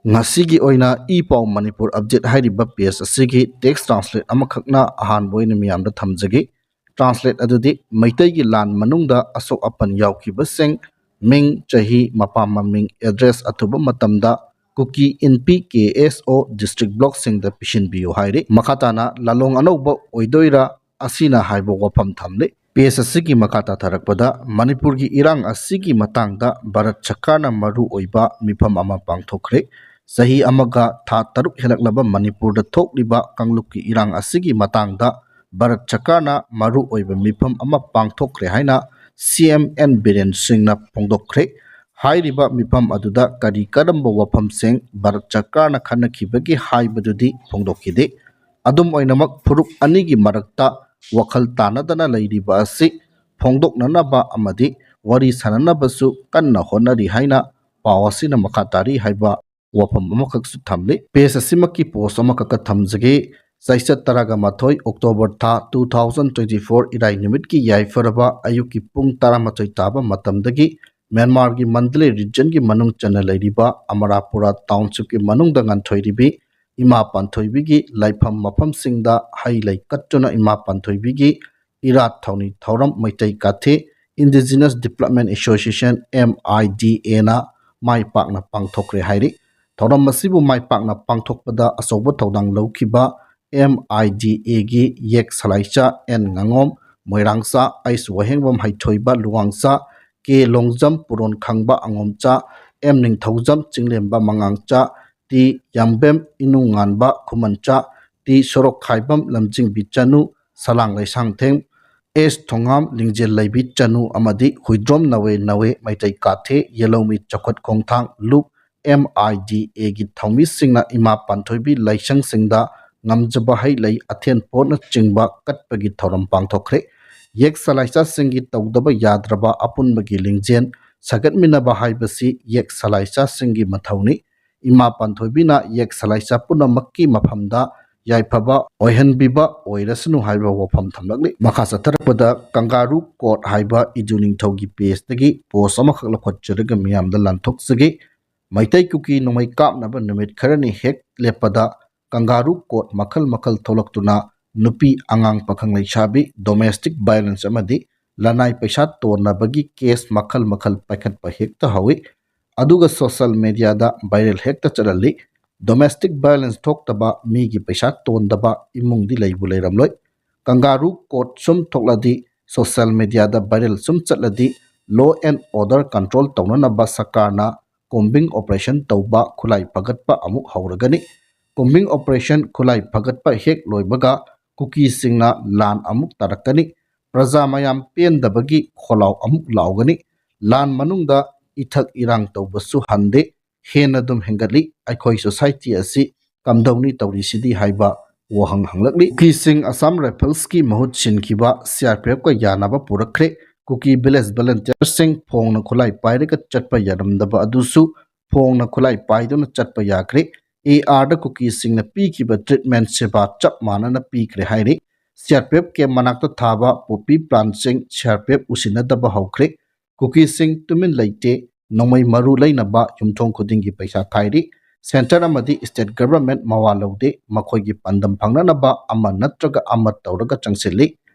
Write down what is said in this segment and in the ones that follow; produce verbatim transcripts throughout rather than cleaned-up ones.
ꯉꯁꯤꯒꯤ ꯑꯣꯏꯅ ꯏ ꯄꯥꯎ ꯃꯅꯤꯄꯨꯔ ꯑꯞꯗꯦꯠ ꯍꯥꯏꯔꯤꯕ ꯄꯦꯖ ꯑꯁꯤꯒꯤ ꯇꯦꯛꯁ ꯇ꯭ꯔꯥꯟꯁꯂꯦꯠ ꯑꯃꯈꯛꯅ ꯑꯍꯥꯟꯕ ꯑꯣꯏꯅ ꯃꯤꯌꯥꯝꯗ ꯊꯝꯖꯒꯦ꯫ ꯇ꯭ꯔꯥꯟꯁꯂꯦꯠ ꯑꯗꯨꯗꯤ ꯃꯩꯇꯩꯒꯤ ꯂꯥꯟ ꯃꯅꯨꯡꯗ ꯑꯁꯣꯛ ꯑꯄꯟ ꯌꯥꯎꯈꯤꯕꯁꯤꯡ ꯃꯤꯡ, ꯆꯍꯤ, ꯃꯄꯥ ꯃꯃꯤꯡ, ꯑꯦꯗ꯭ꯔꯦꯁ ꯑꯊꯨꯕ ꯃꯇꯝꯗ ꯀꯨꯀꯤ ꯏꯟꯄꯤ ꯀꯦ ꯑꯦꯁ ꯑꯣ ꯗꯤꯁꯇ꯭ꯔꯤꯛ ꯕ꯭ꯂꯣꯛꯁꯤꯡꯗ ꯄꯤꯁꯤꯟꯕꯤꯌꯨ ꯍꯥꯏꯔꯤ꯫ ꯃꯈꯥ ꯇꯥꯅ ꯂꯥꯂꯣꯡ ꯑꯅꯧꯕ ꯑꯣꯏꯗꯣꯏꯔꯥ ꯑꯁꯤꯅ ꯍꯥꯏꯕ ꯋꯥꯐꯝ ꯊꯝꯂꯤ꯫ ꯄꯦꯖ ꯑꯁꯤꯒꯤ ꯃꯈꯥ ꯇꯥꯊꯔꯛꯄꯗ ꯃꯅꯤꯄꯨꯔꯒꯤ ꯏꯔꯥꯡ ꯑꯁꯤꯒꯤ ꯃꯇꯥꯡꯗ ꯚꯥꯔꯠ ꯁꯔꯀꯥꯔꯅ ꯃꯔꯨ ꯑꯣꯏꯕ ꯃꯤꯐꯝ ꯑꯃ ꯄꯥꯡꯊꯣꯛꯈ꯭ꯔꯦ꯫ ꯆꯍꯤ ꯑꯃꯒ ꯊꯥ ꯇꯔꯨꯛ ꯍꯦꯜꯂꯛꯂꯕ ꯃꯅꯤꯄꯨꯔꯗ ꯊꯣꯛꯂꯤꯕ ꯀꯥꯡꯂꯨꯞꯀꯤ ꯏꯔꯥꯡ ꯑꯁꯤꯒꯤ ꯃꯇꯥꯡꯗ ꯚꯥꯔꯠ ꯁꯔꯀꯥꯔꯅ ꯃꯔꯨ ꯑꯣꯏꯕ ꯃꯤꯐꯝ ꯑꯃ ꯄꯥꯡꯊꯣꯛꯈ꯭ꯔꯦ ꯍꯥꯏꯅ ꯁꯤ ꯑꯦꯝ ꯑꯦꯟ ꯕꯤꯔꯦꯟ ꯁꯤꯡꯅ ꯐꯣꯡꯗꯣꯛꯈ꯭ꯔꯦ꯫ ꯍꯥꯏꯔꯤꯕ ꯃꯤꯐꯝ ꯑꯗꯨꯗ ꯀꯔꯤ ꯀꯔꯝꯕ ꯋꯥꯐꯝꯁꯤꯡ ꯚꯥꯔꯠ ꯁꯔꯀꯥꯔꯅ ꯈꯟꯅꯈꯤꯕꯒꯦ ꯍꯥꯏꯕꯗꯨꯗꯤ ꯐꯣꯡꯗꯣꯛꯈꯤꯗꯦ꯫ ꯑꯗꯨꯝ ꯑꯣꯏꯅꯃꯛ, ꯐꯨꯔꯨꯞ ꯑꯅꯤꯒꯤ ꯃꯔꯛꯇ ꯋꯥꯈꯜ ꯇꯥꯅꯗꯅ ꯂꯩꯔꯤꯕ ꯑꯁꯤ ꯐꯣꯡꯗꯣꯛꯅꯅꯕ ꯑꯃꯗꯤ ꯋꯥꯔꯤ ꯁꯥꯟꯅꯅꯕꯁꯨ ꯀꯟꯅ ꯍꯣꯠꯅꯔꯤ ꯍꯥꯏꯅ ꯄꯥꯎ ꯑꯁꯤꯅ ꯃꯈꯥ ꯇꯥꯔꯤ ꯍꯥꯏꯕ ꯋꯥꯐꯝ ꯑꯃꯈꯛꯁꯨ ꯊꯝꯂꯤ꯫ ꯄꯦꯖ ꯑꯁꯤꯃꯛꯀꯤ ꯄꯣꯁ ꯑꯃꯈꯛꯀ ꯊꯝꯖꯒꯦ꯫ ꯆꯩꯆꯠ ꯇꯔꯥꯒ ꯃꯥꯊꯣꯏ, ꯑꯣꯛꯇꯣꯕꯔ ꯊꯥ, two thousand twenty four, ꯏꯔꯥꯏ ꯅꯨꯃꯤꯠꯀꯤ ꯌꯥꯏꯐꯔꯕ ꯑꯌꯨꯛꯀꯤ ꯄꯨꯡ ꯇꯔꯥꯃꯥꯊꯣꯏ ꯇꯥꯕ ꯃꯇꯝꯗꯒꯤ ꯃ꯭ꯌꯥꯟꯃꯥꯔꯒꯤ ꯃꯟꯗꯂꯦ ꯔꯤꯖꯟꯒꯤ ꯃꯅꯨꯡ ꯆꯟꯅ ꯂꯩꯔꯤꯕ ꯑꯃꯔꯥꯄꯨꯔꯥ ꯇꯥꯎꯟꯁꯤꯞꯀꯤ ꯃꯅꯨꯡꯗ ꯉꯟꯊꯣꯏꯔꯤꯕꯤ ꯏꯃꯥ ꯄꯥꯟꯊꯣꯏꯕꯤꯒꯤ ꯂꯩꯐꯝ ꯃꯐꯝꯁꯤꯡꯗ ꯍꯩ ꯂꯩ ꯀꯠꯇꯨꯅ ꯏꯃꯥ ꯄꯥꯟꯊꯣꯏꯕꯤꯒꯤ ꯏꯔꯥꯠ ꯊꯧꯅꯤ ꯊꯧꯔꯝ Meitei ꯀꯥꯊꯦ Indigenous Development Association, M I D A ꯅ ꯃꯥꯏ ꯄꯥꯛꯅ ꯄꯥꯡꯊꯣꯛꯈ꯭ꯔꯦ ꯍꯥꯏꯔꯤ꯫ ꯊꯧꯔꯝ ꯑꯁꯤꯕꯨ ꯃꯥꯏ ꯄꯥꯛꯅ ꯄꯥꯡꯊꯣꯛꯄꯗ ꯑꯆꯧꯕ ꯊꯧꯗꯥꯡ ꯂꯧꯈꯤꯕ M I D A ꯒꯤ ꯌꯦꯛ ꯁꯂꯥꯏꯆꯥ ꯑꯦꯟ ꯉꯥꯉꯣꯝ, ꯃꯣꯏꯔꯥꯡꯆꯥ ꯑꯩꯁ ꯋꯥꯍꯦꯡꯕꯝ, ꯍꯩꯊꯣꯏꯕ ꯂꯨꯋꯥꯡꯆꯥ, ꯀꯦ ꯂꯣꯡꯖꯝ, ꯄꯨꯔꯣꯟ ꯈꯪꯕ ꯑꯉꯣꯝꯆꯥ, ꯑꯦꯝ ꯅꯤꯡꯊꯧꯖꯝ, ꯆꯤꯡꯂꯦꯝꯕ ꯃꯉꯥꯡꯆꯥ, ꯇꯤ ꯌꯥꯝꯕꯦꯝ, ꯏꯅꯨꯡꯉꯥꯟꯕ ꯈꯨꯃꯟꯆꯥ, ꯇꯤ ꯁꯣꯔꯣꯛꯈꯥꯏꯕꯝ, ꯂꯝꯖꯤꯡꯕꯤ ꯆꯅꯨ, ꯁꯂꯥꯡ ꯂꯩꯁꯥꯡꯊꯦꯝ, ꯑꯦꯁ ꯊꯣꯉꯥꯝ, ꯂꯤꯡꯖꯦꯜ ꯂꯩꯕꯤ ꯆꯅꯨ ꯑꯃꯗꯤ ꯍꯨꯏꯗ꯭ꯔꯣꯝ ꯅꯋꯦ ꯅꯋꯦ, ꯃꯩꯇꯩ ꯀꯥꯊꯦ, ꯌꯦꯂꯧꯃꯤ ꯆꯥꯎꯈꯠ ꯈꯣꯡꯊꯥꯡ, ꯂꯨꯞ, M I D A ꯒꯤ ꯊꯧꯃꯤꯁꯤꯡꯅ ꯏꯃꯥ ꯄꯥꯟꯊꯣꯏꯕꯤ ꯂꯥꯏꯁꯪꯁꯤꯡꯗ ꯉꯝꯖꯕ ꯍꯩ ꯂꯩ, ꯑꯊꯦꯟ ꯄꯣꯠꯅꯆꯤꯡꯕ ꯀꯠꯄꯒꯤ ꯊꯧꯔꯝ ꯄꯥꯡꯊꯣꯛꯈ꯭ꯔꯦ꯫ ꯌꯦꯛ ꯁꯂꯥꯏꯆꯥꯁꯤꯡꯒꯤ ꯇꯧꯗꯕ ꯌꯥꯗ꯭ꯔꯕ ꯑꯄꯨꯟꯕꯒꯤ ꯂꯤꯡꯖꯦꯜ ꯁꯥꯒꯠꯃꯤꯟꯅꯕ ꯍꯥꯏꯕꯁꯤ ꯌꯦꯛ ꯁꯂꯥꯏꯆꯥꯁꯤꯡꯒꯤ ꯃꯊꯧꯅꯤ꯫ ꯏꯃꯥ ꯄꯥꯟꯊꯣꯏꯕꯤꯅ ꯌꯦꯛ ꯁꯂꯥꯏꯆꯥ ꯄꯨꯝꯅꯃꯛꯀꯤ ꯃꯐꯝꯗ ꯌꯥꯏꯐꯕ ꯑꯣꯏꯍꯟꯕꯤꯕ ꯑꯣꯏꯔꯁꯅꯨ ꯍꯥꯏꯕ ꯋꯥꯐꯝ ꯊꯝꯂꯛꯂꯤ꯫ ꯃꯈꯥ ꯆꯠꯊꯔꯛꯄꯗ ꯀꯪꯒꯥꯔꯨ ꯀꯣꯔꯠ ꯍꯥꯏꯕ ꯏꯗꯨ ꯅꯤꯡꯊꯧꯒꯤ ꯄꯦꯖꯇꯒꯤ ꯄꯣꯁ ꯑꯃꯈꯛ ꯂꯧꯈꯠꯆꯔꯒ ꯃꯤꯌꯥꯝꯗ ꯂꯥꯟꯊꯣꯛꯆꯒꯦ꯫ ꯃꯩꯇꯩ ꯀꯨꯀꯤ ꯅꯣꯡꯃꯩ ꯀꯥꯞꯅꯕ ꯅꯨꯃꯤꯠ ꯈꯔꯅꯤ ꯍꯦꯛ ꯂꯦꯞꯄꯗ ꯀꯪꯒꯥꯔꯨ ꯀꯣꯔꯠ ꯃꯈꯜ ꯃꯈꯜ ꯊꯣꯛꯂꯛꯇꯨꯅ ꯅꯨꯄꯤ, ꯑꯉꯥꯡ, ꯄꯥꯈꯪ ꯂꯩꯁꯥꯕꯤ, domestic violence ꯑꯃꯗꯤ ꯂꯅꯥꯏ ꯄꯩꯁꯥ ꯇꯣꯟꯅꯕꯒꯤ ꯀꯦꯁ ꯃꯈꯜ ꯃꯈꯜ ꯄꯥꯏꯈꯠꯄ ꯍꯦꯛꯇ ꯍꯧꯏ꯫ ꯑꯗꯨꯒ social mediaꯗ viral ꯍꯦꯛꯇ ꯆꯠꯍꯜꯂꯤ꯫ Domestic violence ꯊꯣꯛꯇꯕ, ꯃꯤꯒꯤ ꯄꯩꯁꯥ ꯇꯣꯟꯗꯕ ꯏꯃꯨꯡꯗꯤ ꯂꯩꯕꯨ ꯂꯩꯔꯝꯂꯣꯏ꯫ ꯀꯪꯒꯥꯔꯨ ꯀꯣꯔꯠ ꯁꯨꯝ ꯊꯣꯛꯂꯗꯤ, social mediaꯗ viral ꯁꯨꯝ ꯆꯠꯂꯗꯤ, law and order control ꯇꯧꯅꯅꯕ ꯁꯔꯀꯥꯔꯅ combing operation ꯇꯧꯕ, ꯈꯨꯠꯂꯥꯏ ꯐꯒꯠꯄ ꯑꯃꯨꯛ ꯍꯧꯔꯒꯅꯤ꯫ Combing operation, ꯈꯨꯠꯂꯥꯏ ꯐꯒꯠꯄ ꯍꯦꯛ ꯂꯣꯏꯕꯒ ꯀꯨꯀꯤꯁꯤꯡꯅ ꯂꯥꯟ ꯑꯃꯨꯛ ꯇꯥꯔꯛꯀꯅꯤ꯫ ꯄ꯭ꯔꯖꯥ ꯃꯌꯥꯝ ꯄꯦꯟꯗꯕꯒꯤ ꯈꯣꯜꯂꯥꯎ ꯑꯃꯨꯛ ꯂꯥꯎꯒꯅꯤ꯫ ꯂꯥꯟ ꯃꯅꯨꯡꯗ ꯏꯊꯛ ꯏꯔꯥꯡ ꯇꯧꯕꯁꯨ ꯍꯟꯗꯦ, ꯍꯦꯟꯅ ꯑꯗꯨꯝ ꯍꯦꯟꯒꯠꯂꯤ꯫ ꯑꯩꯈꯣꯏ society ꯑꯁꯤ ꯀꯝꯗꯧꯅꯤ ꯇꯧꯔꯤꯁꯤꯗꯤ ꯍꯥꯏꯕ ꯋꯥꯍꯪ ꯍꯪꯂꯛꯂꯤ꯫ ꯀꯨꯀꯤꯁꯤꯡ Assam Riflesꯀꯤ ꯃꯍꯨꯠ ꯁꯤꯟꯈꯤꯕ CRPFꯀ ꯌꯥꯅꯕ ꯄꯨꯔꯛꯈ꯭ꯔꯦ꯫ ꯀꯨꯀꯤ village volunteerꯁꯤꯡ ꯐꯣꯡꯅ ꯈꯨꯠꯂꯥꯏ ꯄꯥꯏꯔꯒ ꯆꯠꯄ ꯌꯥꯔꯝꯗꯕ ꯑꯗꯨꯁꯨ ꯐꯣꯡꯅ ꯈꯨꯠꯂꯥꯏ ꯄꯥꯏꯗꯨꯅ ꯆꯠꯄ ꯌꯥꯈ꯭ꯔꯦ꯫ ARꯗ ꯀꯨꯀꯤꯁꯤꯡꯅ ꯄꯤꯈꯤꯕ treatment, ꯁꯦꯕꯥ ꯆꯞ ꯃꯥꯟꯅꯅ ꯄꯤꯈ꯭ꯔꯦ ꯍꯥꯏꯔꯤ꯫ CRPF camp ꯃꯅꯥꯛꯇ ꯊꯥꯕ poppy plantꯁꯤꯡ CRPF ꯎꯁꯤꯟꯅꯗꯕ ꯍꯧꯈ꯭ꯔꯦ꯫ ꯀꯨꯀꯤꯁꯤꯡ ꯇꯨꯃꯤꯟ ꯂꯩꯇꯦ, ꯅꯣꯡꯃꯩ ꯃꯔꯨ ꯂꯩꯅꯕ ꯌꯨꯝꯊꯣꯡ ꯈꯨꯗꯤꯡꯒꯤ ꯄꯩꯁꯥ ꯈꯥꯏꯔꯤ꯫ Centre ꯑꯃꯗꯤ state government ꯃꯋꯥ ꯂꯧꯗꯦ, ꯃꯈꯣꯏꯒꯤ ꯄꯥꯟꯗꯝ ꯐꯪꯅꯅꯕ ꯑꯃ ꯅꯠꯇ꯭ꯔꯒ ꯑꯃ ꯇꯧꯔꯒ ꯆꯪꯁꯤꯜꯂꯤ꯫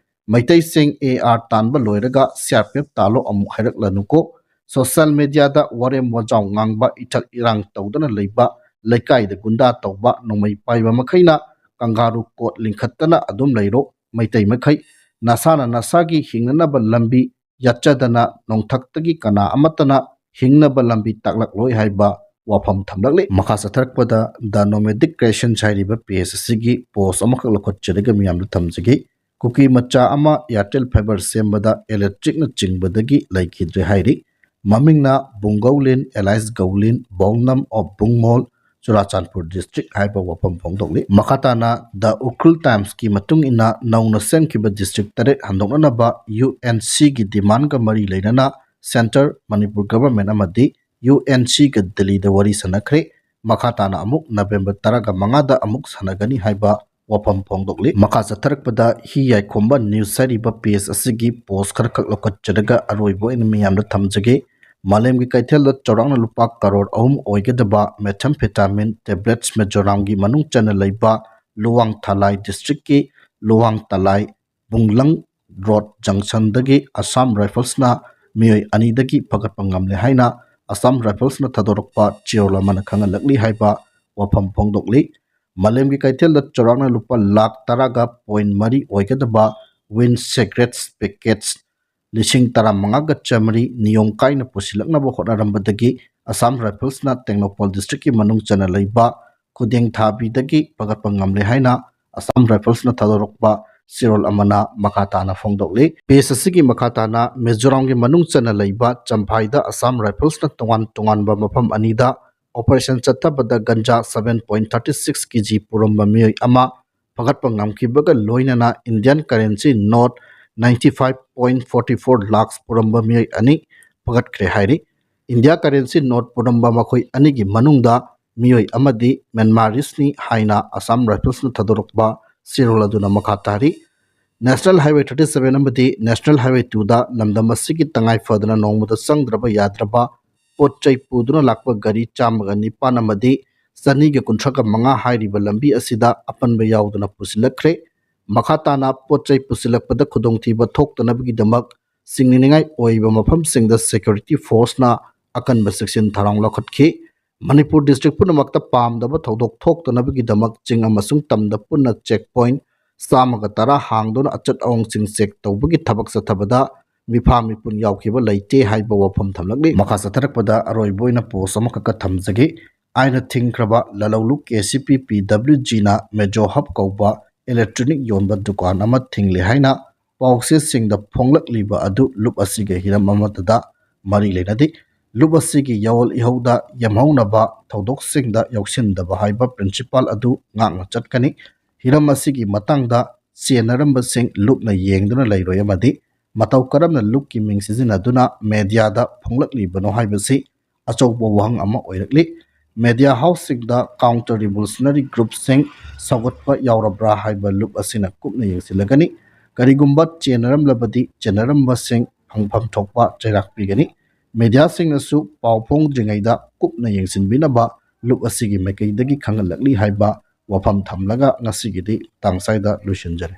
ꯃꯩꯇꯩꯁꯤꯡ AR ꯇꯥꯟꯕ ꯂꯣꯏꯔꯒ CRPF ꯇꯥꯜꯂꯣ ꯑꯃꯨꯛ ꯍꯥꯏꯔꯛꯂꯅꯨꯀꯣ꯫ Social mediaꯗ ꯋꯥꯔꯦꯝ ꯋꯥꯖꯥꯎ ꯉꯥꯡꯕ, ꯏꯊꯛ ꯏꯔꯥꯡ ꯇꯧꯗꯅ ꯂꯩꯕ, ꯂꯩꯀꯥꯏꯗ ꯒꯨꯟꯗꯥ ꯇꯧꯕ, ꯅꯣꯡꯃꯩ ꯄꯥꯏꯕ ꯃꯈꯩꯅ ꯀꯪꯒꯥꯔꯨ ꯀꯣꯔꯠ ꯂꯤꯡꯈꯠꯇꯅ ꯑꯗꯨꯝ ꯂꯩꯔꯣ꯫ ꯃꯩꯇꯩ ꯃꯈꯩ, ꯅꯁꯥꯅ ꯅꯁꯥꯒꯤ ꯍꯤꯡꯅꯅꯕ ꯂꯝꯕꯤ ꯌꯥꯠꯆꯗꯅ ꯅꯣꯡꯊꯛꯇꯒꯤ ꯀꯅꯥ ꯑꯃꯠꯇꯅ ꯍꯤꯡꯅꯕ ꯂꯝꯕꯤ ꯇꯥꯛꯂꯛꯂꯣꯏ ꯍꯥꯏꯕ ꯋꯥꯐꯝ ꯊꯝꯂꯛꯂꯤ꯫ ꯃꯈꯥ ꯆꯠꯊꯔꯛꯄꯗ The Nomadic Creations ꯍꯥꯏꯔꯤꯕ page ꯑꯁꯤꯒꯤ post ꯑꯃꯈꯛ ꯂꯧꯈꯠꯆꯔꯒ ꯃꯤꯌꯥꯝꯗ ꯊꯝꯖꯒꯦ꯫ ꯀꯨꯀꯤ ꯃꯆꯥ ꯑꯃ Airtel fiber ꯁꯦꯝꯕꯗ electricꯅ ꯆꯤꯡꯕꯗꯒꯤ ꯂꯩꯈꯤꯗ꯭ꯔꯦ ꯍꯥꯏꯔꯤ꯫ ꯃꯃꯤꯡꯅ ꯕꯨꯡꯒꯧꯂꯤꯟ alias ꯒꯧꯂꯤꯟ, Bonglam of Bungmol, Churachandpur district ꯍꯥꯏꯕ ꯋꯥꯐꯝ ꯐꯣꯡꯗꯣꯛꯂꯤ꯫ ꯃꯈꯥ ꯇꯥꯅ The Ukhrul Timesꯀꯤ ꯃꯇꯨꯡ ꯏꯟꯅ ꯅꯧꯅ ꯁꯦꯝꯈꯤꯕ district ꯇꯔꯦꯠ ꯍꯟꯗꯣꯛꯅꯅꯕ UNCꯒꯤ demandꯒ ꯃꯔꯤ ꯂꯩꯅꯅ Centre, ꯃꯅꯤꯄꯨꯔ government ꯑꯃꯗꯤ UNCꯒ ꯗꯤꯜꯂꯤꯗ ꯋꯥꯔꯤ ꯁꯥꯟꯅꯈ꯭ꯔꯦ꯫ ꯃꯈꯥ ꯇꯥꯅ ꯑꯃꯨꯛ November ꯇꯔꯥꯒ ꯃꯉꯥꯗ ꯑꯃꯨꯛ ꯁꯥꯟꯅꯒꯅꯤ ꯍꯥꯏꯕ ꯋꯥꯐꯝ ꯐꯣꯡꯗꯣꯛꯂꯤ꯫ ꯃꯈꯥ ꯆꯠꯊꯔꯛꯄꯗ ꯍꯤ ꯌꯥꯏꯈꯣꯝꯕ news ꯍꯥꯏꯔꯤꯕ page ꯑꯁꯤꯒꯤ post ꯈꯔꯈꯛ ꯂꯧꯈꯠꯆꯔꯒ ꯑꯔꯣꯏꯕ ꯑꯣꯏꯅ ꯃꯤꯌꯥꯝꯗ ꯊꯝꯖꯒꯦ꯫ ꯃꯥꯂꯦꯝꯒꯤ ꯀꯩꯊꯦꯜꯗ ꯆꯥꯎꯔꯥꯛꯅ ꯂꯨꯄꯥ ꯀꯔꯣꯔ ꯑꯍꯨꯝ ꯑꯣꯏꯒꯗꯕ methamphetamine tablets ꯃꯤꯖꯣꯔꯥꯝꯒꯤ ꯃꯅꯨꯡ ꯆꯟꯅ ꯂꯩꯕ ꯂꯨꯋꯥꯡ ꯊꯥꯂꯥꯏ district ꯀꯤ ꯂꯨꯋꯥꯡ ꯊꯥꯂꯥꯏ ꯕꯨꯡꯂꯪ ꯔꯣꯗ ꯖꯪꯁꯟꯗꯒꯤ ꯑꯁꯥꯝ ꯔꯥꯏꯐꯜꯁꯅ ꯃꯤꯑꯣꯏ ꯑꯅꯤꯗꯒꯤ ꯐꯒꯠꯄ ꯉꯝꯂꯦ ꯍꯥꯏꯅ ꯑꯁꯥꯝ ꯔꯥꯏꯐꯜꯁꯅ ꯊꯥꯗꯣꯔꯛꯄ ꯆꯦꯔꯣꯜ ꯑꯃꯅ ꯈꯪꯍꯜꯂꯛꯂꯤ ꯍꯥꯏꯕ ꯋꯥꯐꯝ ꯐꯣꯡꯗꯣꯛꯂꯤ꯫ ꯃꯥꯂꯦꯝꯒꯤ ꯀꯩꯊꯦꯜꯗ ꯆꯥꯎꯔꯥꯛꯅ ꯂꯨꯄꯥ ꯂꯥꯈ ꯇꯔꯥꯒ ꯄꯣꯏꯟ ꯃꯔꯤ ꯑꯣꯏꯒꯗꯕ ꯋꯤꯟ ꯁꯤꯒꯔꯦꯠꯁ ꯄꯦꯀꯦꯠꯁ ꯂꯤꯁꯤꯡ ꯇꯔꯥꯃꯉꯥꯒ ꯆꯥꯃꯔꯤ ꯅꯤꯌꯣꯝ ꯀꯥꯏꯅ ꯄꯨꯁꯤꯜꯂꯛꯅꯕ ꯍꯣꯠꯅꯔꯝꯕꯗꯒꯤ ꯑꯁꯥꯝ ꯔꯥꯏꯐꯜꯁꯅ ꯇꯦꯡꯅꯧꯄꯜ district ꯀꯤ ꯃꯅꯨꯡ ꯆꯟꯅ ꯂꯩꯕ ꯈꯨꯗꯦꯡ ꯊꯥꯕꯤꯗꯒꯤ ꯐꯒꯠꯄ ꯉꯝꯂꯦ ꯍꯥꯏꯅ ꯑꯁꯥꯝ ꯔꯥꯏꯐꯜꯁꯅ ꯊꯥꯗꯣꯔꯛꯄ ꯆꯦꯔꯣꯜ ꯑꯃꯅ ꯃꯈꯥ ꯇꯥꯅ ꯐꯣꯡꯗꯣꯛꯂꯤ꯫ Page ꯑꯁꯤꯒꯤ ꯃꯈꯥ ꯇꯥꯅ ꯃꯤꯖꯣꯔꯥꯝꯒꯤ ꯃꯅꯨꯡ ꯆꯟꯅ ꯂꯩꯕ ꯆꯝꯐꯥꯏꯗ ꯑꯁꯥꯝ ꯔꯥꯏꯐꯜꯁꯅ ꯇꯣꯉꯥꯟ ꯇꯣꯉꯥꯟꯕ ꯃꯐꯝ ꯑꯅꯤꯗ operation ꯆꯠꯊꯕꯗ ganja seven point thirty six K G ꯄꯨꯔꯝꯕ ꯃꯤꯑꯣꯏ ꯑꯃ ꯐꯒꯠꯄ ꯉꯝꯈꯤꯕꯒ ꯂꯣꯏꯅꯅ Indian currency note ninety five point forty four lakhs ꯄꯨꯔꯝꯕ ꯃꯤꯑꯣꯏ ꯑꯅꯤ ꯐꯒꯠꯈ꯭ꯔꯦ ꯍꯥꯏꯔꯤ꯫ India currency note ꯄꯨꯔꯝꯕ ꯃꯈꯣꯏ ꯑꯅꯤꯒꯤ ꯃꯅꯨꯡꯗ ꯃꯤꯑꯣꯏ ꯑꯃꯗꯤ ꯃ꯭ꯌꯥꯟꯃꯥꯔꯤꯁꯅꯤ ꯍꯥꯏꯅ ꯑꯁꯥꯝ ꯔꯥꯏꯐꯜꯁꯅ ꯊꯥꯗꯣꯔꯛꯄ ꯆꯦꯔꯣꯜ ꯑꯗꯨꯅ ꯃꯈꯥ ꯇꯥꯔꯤ꯫ National Highway thirty seven ꯑꯃꯗꯤ National Highway twoꯗ ꯂꯝꯗꯝ ꯑꯁꯤꯒꯤ ꯇꯉꯥꯏ ꯐꯗꯅ ꯅꯣꯡꯃꯗ ꯆꯪꯗ꯭ꯔꯕ ꯌꯥꯗ꯭ꯔꯕ ꯄꯣꯠ ꯆꯩ ꯄꯨꯗꯨꯅ ꯂꯥꯛꯄ ꯒꯥꯔꯤ ꯆꯥꯝꯃꯒ ꯅꯤꯄꯥꯟ ꯑꯃꯗꯤ ꯆꯅꯤꯒ ꯀꯨꯟꯊ꯭ꯔꯥꯒ ꯃꯉꯥ ꯍꯥꯏꯔꯤꯕ ꯂꯝꯕꯤ ꯑꯁꯤꯗ ꯑꯄꯟꯕ ꯌꯥꯎꯗꯅ ꯄꯨꯁꯤꯜꯂꯛꯈ꯭ꯔꯦ꯫ ꯃꯈꯥ ꯇꯥꯅ ꯄꯣꯠ ꯆꯩ ꯄꯨꯁꯤꯜꯂꯛꯄꯗ ꯈꯨꯗꯣꯡꯊꯤꯕ ꯊꯣꯛꯇꯅꯕꯒꯤꯗꯃꯛ ꯁꯤꯡꯅꯅꯤꯡꯉꯥꯏ ꯑꯣꯏꯕ ꯃꯐꯝꯁꯤꯡꯗ security forceꯅ ꯑꯀꯟꯕ ꯆꯦꯛꯁꯤꯟ ꯊꯧꯔꯥꯡ ꯂꯧꯈꯠꯈꯤ꯫ ꯃꯅꯤꯄꯨꯔ district ꯄꯨꯝꯅꯃꯛꯇ ꯄꯥꯝꯗꯕ ꯊꯧꯗꯣꯛ ꯊꯣꯛꯇꯅꯕꯒꯤꯗꯃꯛ ꯆꯤꯡ ꯑꯃꯁꯨꯡ ꯇꯝꯗ ꯄꯨꯟꯅ check point ꯆꯥꯝꯃꯒ ꯇꯔꯥ ꯍꯥꯡꯗꯨꯅ ꯑꯆꯠ ꯑꯋꯣꯡꯁꯤꯡ check ꯇꯧꯕꯒꯤ ꯊꯕꯛ ꯆꯠꯊꯕꯗ ꯃꯤꯐꯥ ꯃꯤꯄꯨꯟ ꯌꯥꯎꯈꯤꯕ ꯂꯩꯇꯦ ꯍꯥꯏꯕ ꯋꯥꯐꯝ ꯊꯝꯂꯛꯂꯤ꯫ ꯃꯈꯥ ꯆꯠꯊꯔꯛꯄꯗ ꯑꯔꯣꯏꯕ ꯑꯣꯏꯅ post ꯑꯃꯈꯛꯀ ꯊꯝꯖꯒꯦ꯫ ꯑꯥꯏꯟꯅ ꯊꯤꯡꯈ꯭ꯔꯕ ꯂꯂꯧꯂꯨ K C P P W Gꯅ Mejo Hub ꯀꯧꯕ electronic ꯌꯣꯟꯕ ꯗꯨꯀꯥꯟ ꯑꯃ ꯊꯤꯡꯂꯦ ꯍꯥꯏꯅ ꯄꯥꯎꯆꯦꯁꯤꯡꯗ ꯐꯣꯡꯂꯛꯂꯤꯕ ꯑꯗꯨ ꯂꯨꯞ ꯑꯁꯤꯒ ꯍꯤꯔꯝ ꯑꯃꯠꯇꯗ ꯃꯔꯤ ꯂꯩꯅꯗꯦ꯫ ꯂꯨꯞ ꯑꯁꯤꯒꯤ ꯌꯥꯑꯣꯜ ꯏꯍꯧꯗ ꯌꯦꯝꯍꯧꯅꯕ ꯊꯧꯗꯣꯛꯁꯤꯡꯗ ꯌꯥꯎꯁꯤꯟꯗꯕ ꯍꯥꯏꯕ principle ꯑꯗꯨ ꯉꯥꯛꯅ ꯆꯠꯀꯅꯤ꯫ ꯍꯤꯔꯝ ꯑꯁꯤꯒꯤ ꯃꯇꯥꯡꯗ ꯆꯦꯟꯅꯔꯝꯕꯁꯤꯡ ꯂꯨꯞꯅ ꯌꯦꯡꯗꯨꯅ ꯂꯩꯔꯣꯏ ꯑꯃꯗꯤ ꯃꯇꯧ ꯀꯔꯝꯅ ꯂꯨꯞꯀꯤ ꯃꯤꯡ ꯁꯤꯖꯤꯟꯅꯗꯨꯅ mediaꯗ ꯐꯣꯡꯂꯛꯂꯤꯕꯅꯣ ꯍꯥꯏꯕꯁꯤ ꯑꯆꯧꯕ ꯋꯥꯍꯪ ꯑꯃ ꯑꯣꯏꯔꯛꯂꯤ꯫ Media houseꯁꯤꯡꯗ counter revolutionary groupꯁꯤꯡ ꯁꯧꯒꯠꯄ ꯌꯥꯎꯔꯕ꯭ꯔꯥ ꯍꯥꯏꯕ ꯂꯨꯞ ꯑꯁꯤꯅ ꯀꯨꯞꯅ ꯌꯦꯡꯁꯤꯜꯂꯒꯅꯤ꯫ ꯀꯔꯤꯒꯨꯝꯕ ꯆꯦꯟꯅꯔꯝꯂꯕꯗꯤ ꯆꯦꯟꯅꯔꯝꯕꯁꯤꯡ ꯐꯪꯐꯝ ꯊꯣꯛꯄ ꯆꯩꯔꯥꯛ ꯄꯤꯒꯅꯤ꯫ ꯃꯦꯗꯤꯌꯥꯁꯤꯡꯅꯁꯨ ꯄꯥꯎ ꯐꯣꯡꯗ꯭ꯔꯤꯉꯩꯗ ꯀꯨꯞꯅ ꯌꯦꯡꯁꯤꯟꯕꯤꯅꯕ ꯂꯨꯞ ꯑꯁꯤꯒꯤ ꯃꯥꯏꯀꯩꯗꯒꯤ ꯈꯪꯍꯜꯂꯛꯂꯤ ꯍꯥꯏꯕ ꯋꯥꯐꯝ ꯊꯝꯂꯒ ꯉꯁꯤꯒꯤꯗꯤ ꯃꯇꯥꯡ ꯁ꯭ꯋꯥꯏꯗ ꯂꯣꯏꯁꯤꯟꯖꯔꯦ꯫